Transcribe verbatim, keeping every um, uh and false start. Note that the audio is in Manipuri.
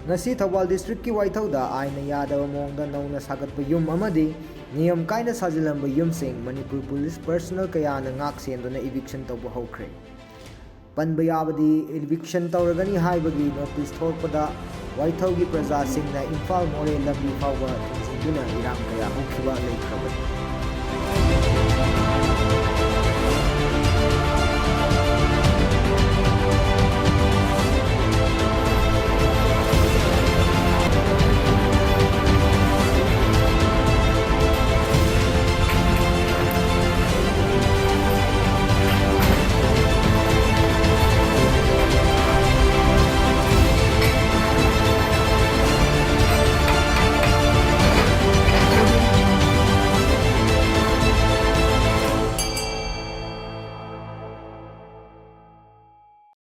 ꯉꯁꯤ ꯊꯧꯕꯥꯜ ꯗꯤꯁꯇ꯭ꯔꯤꯛꯀꯤ ꯋꯥꯏꯊꯧꯗ ꯑꯥꯏꯟꯅ ꯌꯥꯗꯕ ꯃꯑꯣꯡꯗ ꯅꯧꯅ ꯁꯥꯒꯠꯄ ꯌꯨꯝ ꯑꯃꯗꯤ ꯅꯤꯌꯝ ꯀꯥꯏꯅ ꯁꯥꯖꯤꯜꯂꯝꯕ ꯌꯨꯝꯁꯤꯡ ꯃꯅꯤꯄꯨꯔ ꯄꯨꯂꯤꯁ ꯄꯔꯁꯅꯦꯜ ꯀꯌꯥꯅ ꯉꯥꯛ ꯁꯦꯟꯗꯨꯅ ꯏꯚꯤꯛꯁꯟ ꯇꯧꯕ ꯍꯧꯈ꯭ꯔꯦ꯫ ꯄꯟꯕ ꯌꯥꯕꯗꯤ, ꯏꯚꯤꯛꯁꯟ ꯇꯧꯔꯒꯅꯤ ꯍꯥꯏꯕꯒꯤ ꯅꯣꯇꯤꯁ ꯊꯣꯛꯂꯛꯄꯗ ꯋꯥꯏꯊꯧꯒꯤ ꯄ꯭ꯔꯖꯥꯁꯤꯡꯅ ꯏꯝꯐꯥꯜ ꯃꯣꯔꯦ ꯂꯝꯕꯤ ꯐꯥꯎꯕ ꯊꯤꯡꯖꯤꯟꯗꯨꯅ ꯏꯔꯥꯡ ꯀꯌꯥ ꯍꯧꯈꯤꯕ ꯂꯩꯈ꯭ꯔꯕꯅꯤ꯫